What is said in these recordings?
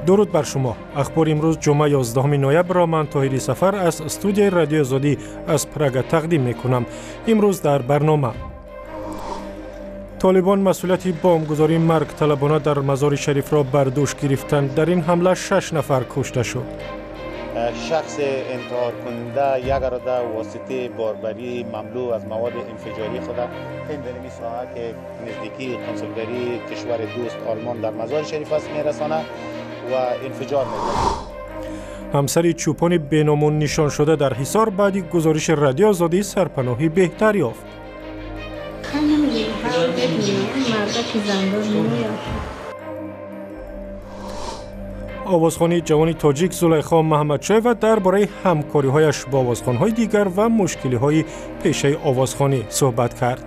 Дуруд бар шумо. Ахбори имрӯз, ҷумъа, 11 ноябрро ман, Тоҳири Сафар, аз студияи Радиои Озодӣ аз Прага тақдим мекунам. Имрӯз дар барнома: Толибон масъулияти бомбгузории маргталабона дар Мазори Шарифро бар дӯш гирифтанд. Дар ин ҳамла шаш нафар кушта шуд. شخص انتحار کننده یک اراده واسطه باربری مملو از مواد انفجاری خود این در این ساحه که نزدیکی کنسولگری کشور دوست آلمان در مزار شریف است میرسانه و انفجار میکنه. Ҳамсари чӯпони беному нишоншуда дар Ҳисор баъди гузориши Радиои Озодӣ сарпаноҳӣ беҳтар ёфт. Мардаки зандор меояд. Овозхони ҷавони тоҷик Зулайхо Маҳамадшоева дар бораи ҳамкориҳояш бо овозхонҳои дигар ва мушкилиҳои пешаи овозхонӣ суҳбат кард.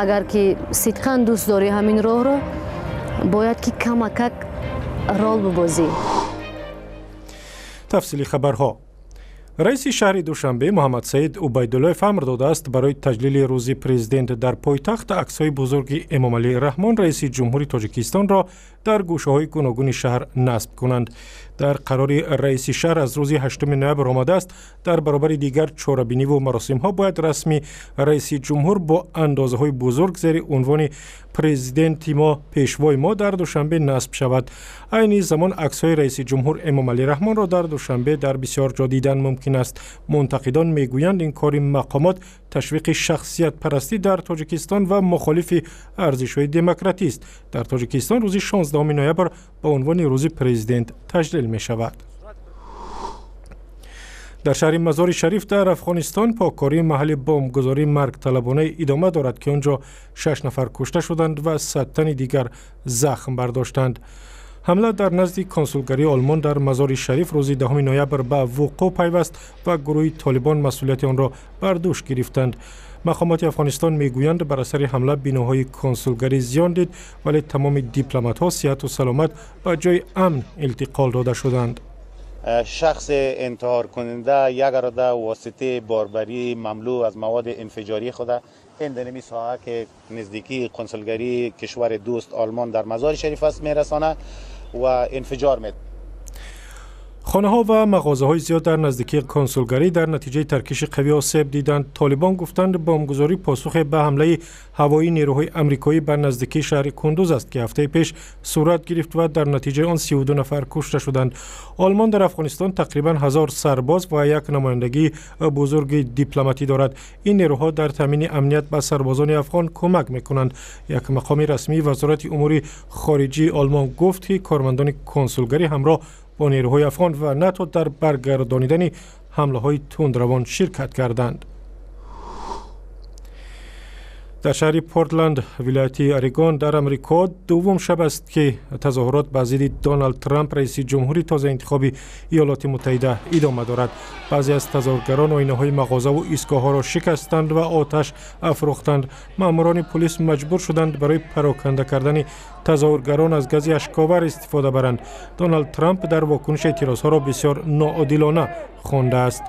Агар ки сидқан дӯст дорӣ ҳамин роҳро, бояд ки камакак рол бибозӣ. Тафсили хабарҳо. Раиси шаҳри Душанбе Муҳаммадсаид Убайдуллоев амр додааст, барои таҷлили Рӯзи Президент дар пойтахт аксҳои бузурги Эмомалӣ Раҳмон, раиси ҷумҳури Тоҷикистонро дар гӯшаҳои гуногуни шаҳр насб кунанд. Дар қарори раиси шаҳр аз рӯзи 8 ноябр омадааст, дар баробари дигар чорабиниву маросимҳо бояд расми раиси ҷумҳур бо андозаҳои бузург зери унвони «Президенти мо, пешвои мо» дар Душанбе насб шавад. Айни замон аксҳои раиси ҷумҳур Эмомалӣ Раҳмонро дар Душанбе дар бисёр ҷо дидан мумкин аст. Мунтақидон мегӯянд, ин кори мақомот ташвиқи шахсиятпарастӣ дар Тоҷикистон ва мухолифи арзишҳои демократист. Дар Тоҷикистон рӯзи 16 ноябр ба унвони Рӯзи Президент таҷлил мешавад. Дар шаҳри Мазори Шариф дар Афғонистон поккории маҳалли бомбгузории маргталабона идома дорад, ки он ҷо шаш нафар кушта шуданд ва 100 тани дигар захм бардоштанд. Ҳамла дар назди консулгарии Олмон дар Мазори Шариф рӯзи 10 ноябр ба вуқӯъ пайваст ва гурӯҳи Толибон масъулияти онро бар дӯш гирифтанд. Мақомоти Афғонистон мегӯянд, бар асари ҳамла биноҳои консулгарӣ зиён дид, вале тамоми дипломатҳо сиҳату саломат ба ҷои амн интиқол дода шуданд. شخص انتحار کننده یک اراده واسطه باربری مملو از مواد انفجاری خود این در این ساحه که نزدیکی کنسولگری کشور دوست آلمان در مزار شریف است میرسانه و انفجار میده. Хонаҳо ва мағозаҳои зиёд дар наздикии консулгарӣ дар натиҷаи таркиши қавӣ осеб диданд. Толибон гуфтанд, бомбгузорӣ посухе ба ҳамлаи ҳавоии нерӯҳои амрикоӣ ба наздикии шаҳри Кундуз аст, ки ҳафтаи пеш сурат гирифт ва дар натиҷаи он 32 нафар кушта шуданд. Олмон дар Афғонистон тақрибан 1000 сарбоз ва як намояндагии бузурги дипломатӣ дорад. Ин нерӯҳо дар таъмини амният ба сарбозони афғон кӯмак мекунанд. Як мақоми расмии Вазорати умури хориҷии Олмон гуфт, ки кормандони консулгарӣ ҳамроҳ бо нерӯҳои афғон ва НАТО дар баргардонидани ҳамлаҳои тундравон ширкат карданд. Дар шаҳри Портланд, вилояти Орегон дар Амрико, дуввум шаб аст, ки тазоҳурот ба зидди Доналд Трамп, раиси ҷумҳури тозаинтихоби Иёлоти Муттаҳида, идома дорад. Баъзе аз тазоҳургарон оинаҳои мағозаву истгоҳҳоро шикастанд ва оташ афрӯхтанд. Маъмурони полис маҷбур шуданд барои пароканда кардани тазоҳургарон аз гази ашковар истифода баранд. Доналд Трамп дар вокуниш эътирозҳоро бисёр ноодилона хондааст.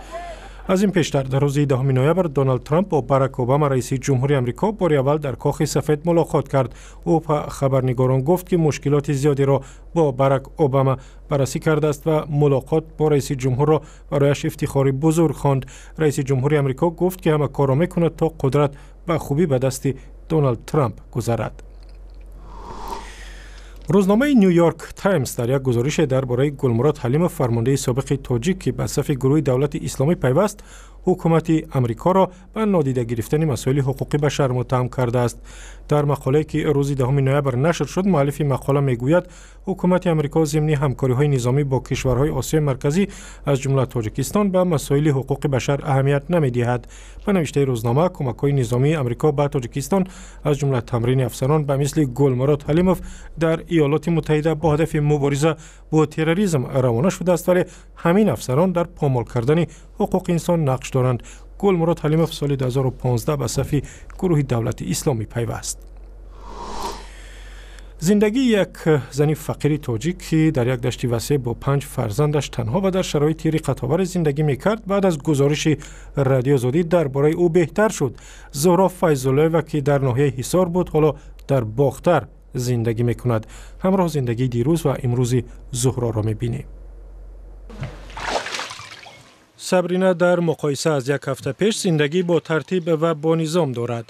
Аз ин пештар, дар рӯзи 10 ноябр, Доналд Трамп бо Барак Обама, раиси ҷумҳури Амрико, бори аввал дар Кохи Сафед мулоқот кард. Ӯ ба хабарнигорон гуфт, ки мушкилоти зиёдеро бо Барак Обама баррасӣ кардааст ва мулоқот бо раиси ҷумҳурро барояш ифтихори бузург хонд. Раиси ҷумҳури Амрико гуфт, ки ҳама корро мекунад, то қудрат ба хубӣ ба дасти Доналд Трамп гузарад. Рӯзномаи Нью Йорк Таймс дар як гузорише дар бораи Гулмурод Ҳалимов, фармондаи собиқи тоҷик, ки ба сафи гурӯҳи Давлати Исломӣ пайваст, ҳукумати Амрикоро ба нодида гирифтани масоили ҳуқуқи башар муттаҳам кардааст. Дар мақолае, ки рӯзи 10 ноябр нашр шуд, муаллифи мақола мегӯяд, ҳукумати Амрико зимни ҳамкориҳои низомӣ бо кишварҳои Осиёи Марказӣ, аз ҷумла Тоҷикистон, ба масоили ҳуқуқи башар аҳамият намедиҳад. Ба навиштаи рӯзнома, кӯмакҳои низомии Амрико ба Тоҷикистон, аз ҷумла тамрини афсарон ба мисли Гулмурод Ҳалимов дар Иёлоти Муттаҳида, бо ҳадафи мубориза бо терроризм равона шудааст, вале ҳамин афсарон дар помол кардани ҳуқуқи инсон нақш доранд. Гулмурод Ҳалимов соли 2015 ба сафи гурӯҳи Давлати Исломӣ пайваст. Зиндагии як зани фақири тоҷик, ки дар як дашти васеъ бо панҷ фарзандаш танҳо ва дар шароити риқатоваре зиндагӣ мекард, баъд аз гузориши Радиои Озодӣ дар бораи ӯ беҳтар шуд. Зуҳро Файзуллоева, ки дар ноҳияи Ҳисор буд, ҳоло дар Бохтар зиндагӣ мекунад. Ҳамроҳ зиндагии дирӯз ва имрӯзи Зуҳроро мебинем. Сабрина дар муқоиса аз як ҳафта пеш зиндагӣ бо тартиб ва бо низом дорад.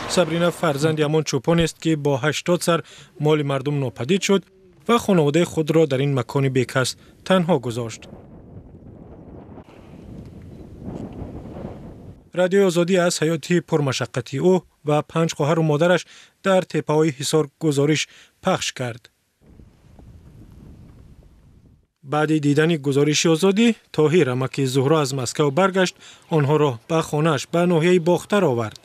Сабрина фарзанди ҳамон чӯпонест, ки бо 80 сар моли мардум нопадид шуд ва хонаводаи худро дар ин макони бекас танҳо гузошт. Радиои Озодӣ аз ҳаёти пурмашаққати ӯ ва 5 хоҳару модараш дар теппаҳои Ҳисор гузориш пахш кард. Баъди дидани гузориши Озодӣ, Тоҳир, амаки Зуҳро, аз Москав баргашт, онҳоро ба хонааш ба ноҳияи Бохтар овард.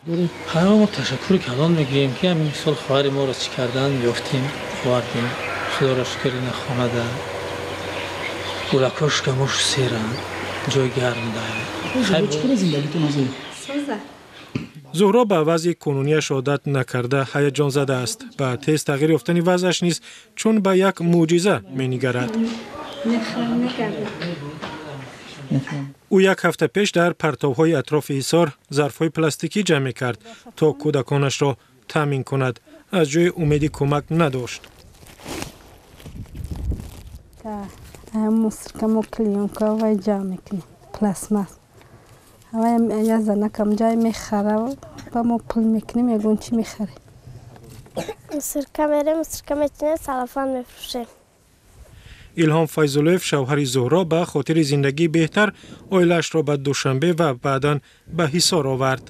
Мо ташаккури калон мегирем, ки ҳамин сол хоҳари моро чӣ кардан ёфтем, овардем. Худоро шукр, ина хонада гулакҳо шикамош серанд, ҷои гарм дар. Зуҳро ба вазъи кунунияш одат накарда ҳаяҷонзада аст. Ба тез тағйир ёфтани вазъаш низ чун ба як мӯъҷиза менигарад. Ӯ як ҳафта пеш дар партовҳои атрофи Ҳисор зарфҳои пластикӣ ҷамъ мекард, то кӯдаконашро таъмин кунад. Аз ҷои умеди кӯмак надошт. Я занакам ҷай мехара, ба мо пул мекунем, ягон чӣ мехарем. Мусирка мерем, мусирка мечинем, салафан мефурӯшем. Илҳом Файзуллоев, шавҳари Зуҳро, ба хотири зиндагии беҳтар оилаашро ба Душанбе ва баъдан ба Ҳисор овард.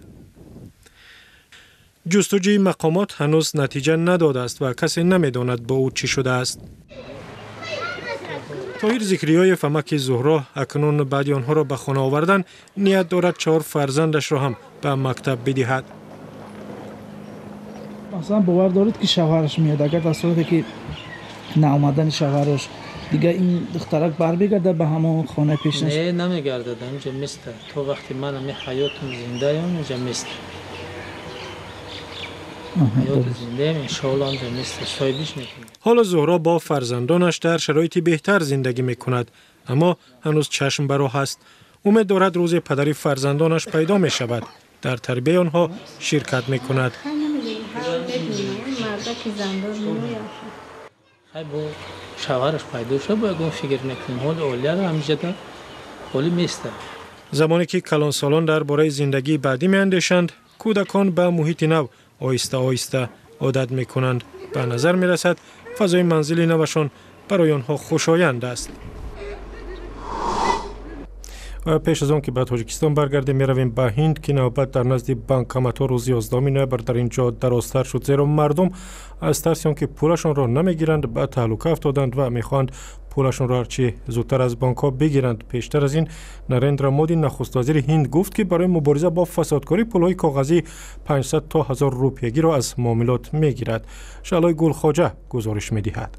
Ҷустуҷӯи мақомот ҳанӯз натиҷа надодааст ва касе намедонад, бо ӯ чӣ шудааст. Тоҳир Зикриёев, амаки Зуҳро, акнун баъди онҳоро ба хона овардан ният дорад 4 фарзандашро ҳам ба мактаб бидиҳад. Масалан, бовар доред, ки шавҳараш меояд? Агар дар сурате ки наомадани шавҳараш, дигар ин духтарак бармегардад ба ҳамон хонаи пешинаш? Не, намегардад, ҳаминҷа места. То вақте ман ҳами ҳаётум зиндаям, инҷа места. Ҳоло Зуҳро бо фарзандонаш дар шароити беҳтар зиндагӣ мекунад, аммо ҳанӯз чашм ба роҳ аст. Умед дорад, рӯзе падари фарзандонаш пайдо мешавад, дар тарбияи онҳо ширкат мекунад. Шавҳараш пайдо шуд, бо ягон фикр мекунем. Ҳоли олияро ҳамиҷада ҳоли места. Замоне ки калонсолон дар бораи зиндагии баъдӣ меандешанд, кӯдакон ба муҳити нав оҳиста оҳиста одат мекунанд. Ба назар мерасад, фазои манзили навашон барои онҳо хушоянд аст. Ва пеш аз он ки ба Тоҷикистон баргардем, меравем ба Ҳинд, ки навбат дар назди банкоматҳо рӯзи 11 ноябр дар ин ҷо дарозтар шуд, зеро мардум аз тарси он ки пулашонро намегиранд, ба таҳлука афтоданд ва мехоҳанд пулашонро ҳарчи зудтар аз бонкҳо бигиранд. Пештар аз ин Нарендра Моди, нахуствазири Ҳинд, гуфт, ки барои мубориза бо фасодкорӣ пулҳои коғазии 500 то 1000 рупиягиро аз муомилот мегирад. Шаълои Гулхоҷа гузориш медиҳад.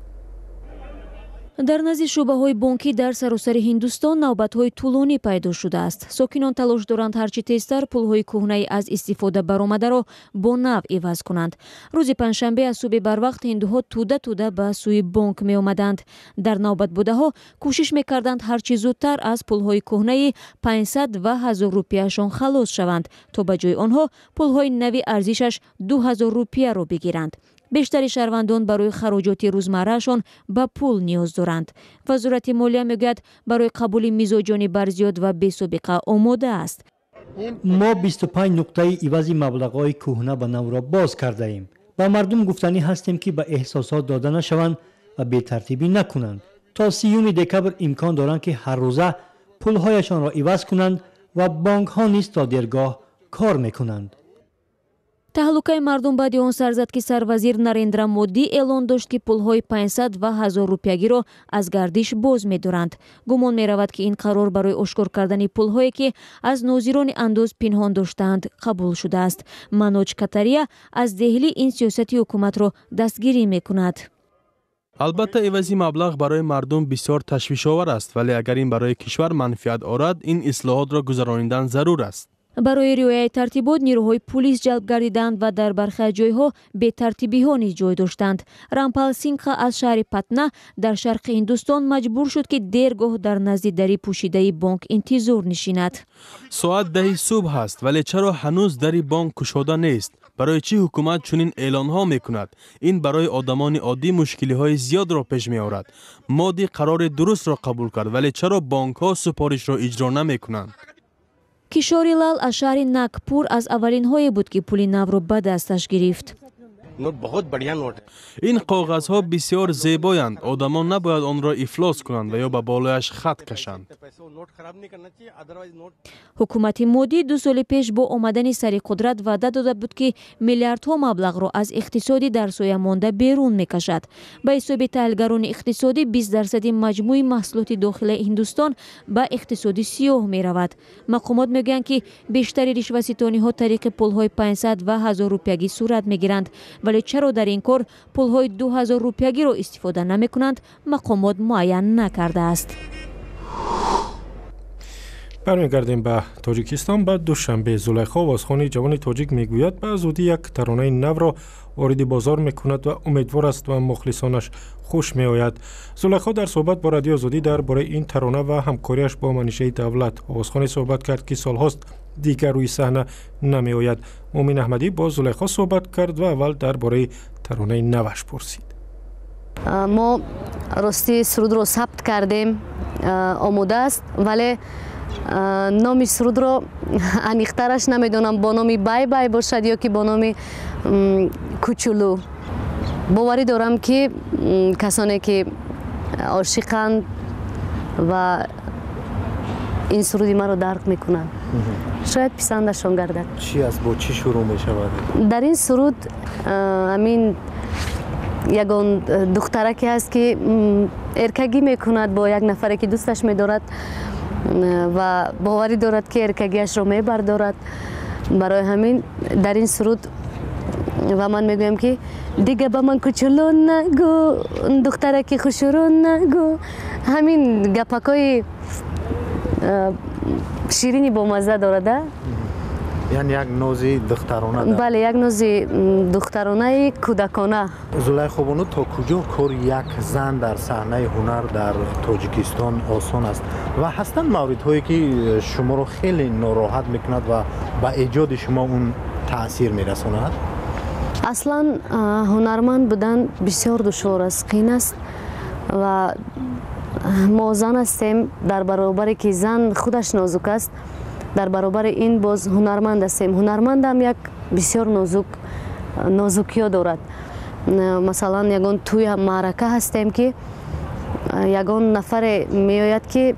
Дар назди шӯъбаҳои бонкӣ дар саросари Ҳиндустон навбатҳои тӯлонӣ пайдо шудааст. Сокинон талош доранд ҳарчи тезтар пулҳои кӯҳнаи аз истифода баромадаро бо нав иваз кунанд. Рӯзи панҷшанбе аз субҳи барвақт ҳиндуҳо тӯда тӯда ба сӯи бонк меомаданд. Дар навбатбудаҳо кӯшиш мекарданд ҳарчи зудтар аз пулҳои кӯҳнаи 500 ва 1000 рупияшон халос шаванд, то ба ҷои онҳо пулҳои нави арзишаш 2000 рупияро бигиранд. Бештари шаҳрвандон барои хароҷоти рӯзмарраашон ба пул ниёз доранд. Вазорати молия мегӯяд, барои қабули мизоҷони барзиёд ва бесобиқа омода аст. Мо 25 нуқтаи ивази маблағҳои кӯҳна ба навро боз кардаем. Ба мардум гуфтанӣ ҳастем, ки ба эҳсосот дода нашаванд ва бетартибӣ накунанд. То 30 декабр имкон доранд, ки ҳаррӯза пулҳояшонро иваз кунанд ва бонкҳо низ то дергоҳ кор мекунанд. Таҳлукаи мардум баъди он сар зад, ки сарвазир Нарендра Модӣ эълон дошт, ки пулҳои 500 ва 1000 рупиягиро аз гардиш боз медоранд. Гумон меравад, ки ин қарор барои ошкор кардани пулҳое, ки аз нозирони андоз пинҳон доштаанд, қабул шудааст. Маноҷ Катария аз Деҳлӣ ин сиёсати ҳукуматро дастгирӣ мекунад. Албатта, ивази маблағ барои мардум бисёр ташвишовар аст, вале агар ин барои кишвар манфиат орад, ин ислоҳотро гузаронидан зарур аст. Барои риояи тартибот нерӯҳои пулис ҷалб гардиданд ва дар бархе ҷойҳо бетартибиҳо низ ҷой доштанд. Рампал Сингха аз шаҳри Патна дар шарқи Ҳиндустон маҷбур шуд, ки дергоҳ дар назди дари пӯшидаи бонк интизор нишинад. Соат 10 субҳ аст, вале чаро ҳанӯз дари бонк кушода нест? Барои чӣ ҳукумат чунин эълонҳо мекунад? Ин барои одамони оддӣ мушкилиҳои зиёдро пеш меорад. Моди қарори дурустро қабул кард, вале чаро бонкҳо супоришро иҷро намекунанд? Кишори Лал аз шаҳри Нагпур аз аввалинҳое буд, ки пули навро ба дасташ гирифт. Ин коғазҳо бисёр зебоянд. Одамон набояд онро ифлос кунанд ва ё ба болояш хат кашанд. Ҳукумати Модӣ 2 соли пеш бо омадани сари қудрат ваъда дода буд, ки миллиардҳо маблағро аз иқтисоди дар соя монда берун мекашад. Ба ҳисоби таҳлилгарони иқтисодӣ 20% маҷмӯи маҳсулоти дохилаи Ҳиндустон ба иқтисоди сиёҳ меравад. Мақомот мегӯянд, ки бештари ришваситониҳо тариқи пулҳои 500 ва 1000 рупиягӣ сурат мегиранд, вале чаро дар ин кор пулҳои 2000 рупиягиро истифода намекунанд, мақомот муайян накардааст. Бармегардем ба Тоҷикистон, ба Душанбе. Зулайхо, овозхони ҷавони тоҷик, мегӯяд, ба зудӣ як таронаи навро вориди бозор мекунад ва умедвор аст ва мухлисонаш хуш меояд. Зулайхо дар суҳбат бо Радиои Озодӣ дар бораи ин тарона ва ҳамкориаш бо Манишаи Давлат, овозхоне суҳбат кард, ки солҳост дигар рӯи саҳна намеояд. Муъмин Аҳмадӣ бо Зулайхо суҳбат кард ва аввал дар бораи таронаи наваш пурсид. Мо рости сурудро сабт кардем, омода аст, вале номи сурудро аниқтараш намедонам, бо номи бай бай бошад ё ки бо номи кучулу. Боварӣ дорам, ки касоне ки ошиқанд ва ин суруди маро дарк мекунанд, шояд писандашон гардад. Чӣ аст, бо чӣ шурӯъ мешавад? Дар ин суруд ҳамин ягон духтараке ҳаст, ки эркагӣ мекунад бо як нафаре, ки дӯсташ медорад ва боварӣ дорад, ки эркагиашро мебардорад. Барои ҳамин дар ин суруд ва ман мегӯям, ки дига ба ман кучулу нагӯ, духтараки хушрӯ нагӯ. Ҳамин гапакҳои ширини бомазза дорада. Яъне як нози духтарона? Бале, як нози духтаронаи кӯдакона. Зулайхо бону, то куҷо кори як зан дар саҳнаи ҳунар дар Тоҷикистон осон аст ва ҳастанд мавридҳое, ки шуморо хеле нороҳат мекунад ва ба эҷоди шумо он таъсир мерасонад? Аслан ҳунарманд будан бисёр душвор аст, қиин аст ва мо зан ҳастем. Дар баробаре ки зан худаш нозук аст, дар баробари ин боз ҳунарманд ҳастем. Ҳунармандам як бисёр нозук нозукиё дорад. Масалан, ягон тӯи маърака ҳастем, ки ягон нафаре меояд, ки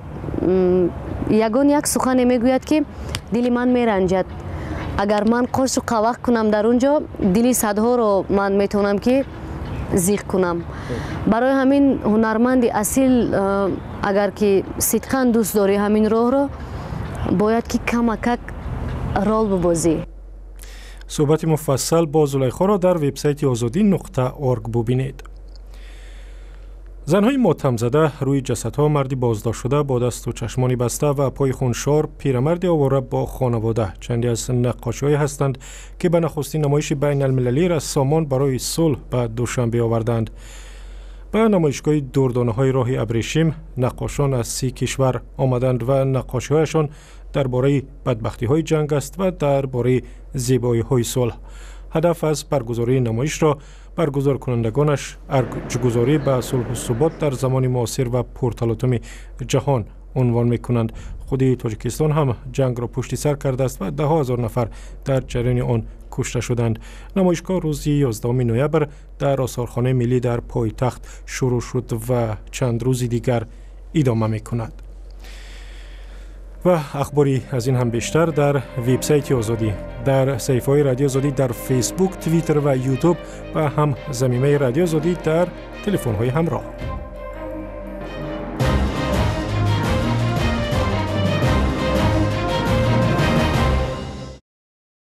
ягон як сухане мегӯяд, ки дили ман меранҷад. Агар ман қошу қавақ кунам дар он ҷо, дили садҳоро ман метавонам ки зиқ кунам. Барои ҳамин ҳунарманди асил, агар ки сидқан дӯст дорӣ ҳамин роҳро, бояд ки камакак рол бибозӣ. Суҳбати муфассал бо Зулайхоро дар вебсайти озодӣ.орг бубинед. Занҳои мотамзада, рӯи ҷасадҳо марди боздоштшуда бо дасту чашмони баста ва пои хуншор, пирамарди овора бо хонавода чанде аз наққошиҳое ҳастанд, ки ба нахустин намоиши байналмилалии рассомон барои сулҳ ба Душанбе оварданд. Ба намоишгоҳи дурдонаҳои роҳи абрешим наққошон аз 30 кишвар омаданд ва наққошиҳояшон дар бораи бадбахтиҳои ҷанг аст ва дар бораи зебоиҳои сулҳ. Ҳадаф аз баргузории намоишро баргузоркунандагонаш арҷгузорӣ ба сулҳу субот дар замони муосир ва пурталотуми ҷаҳон унвон мекунанд. Худи Тоҷикистон ҳам ҷангро пушти сар кардааст ва даҳҳо ҳазор нафар дар ҷараёни он кушта шуданд. Намоишгоҳ рӯзи 11 ноябр дар осорхонаи миллӣ дар пойтахт шурӯъ шуд ва чанд рӯзи дигар идома мекунад. Ва ахбори аз ин ҳам бештар дар вебсайти Озодӣ, дар саҳифаҳои Радиои Озодӣ дар Фейсбук, Твиттер ва Ютуб ва ҳам замимаи Радиои Озодӣ дар телефонҳои ҳамроҳ.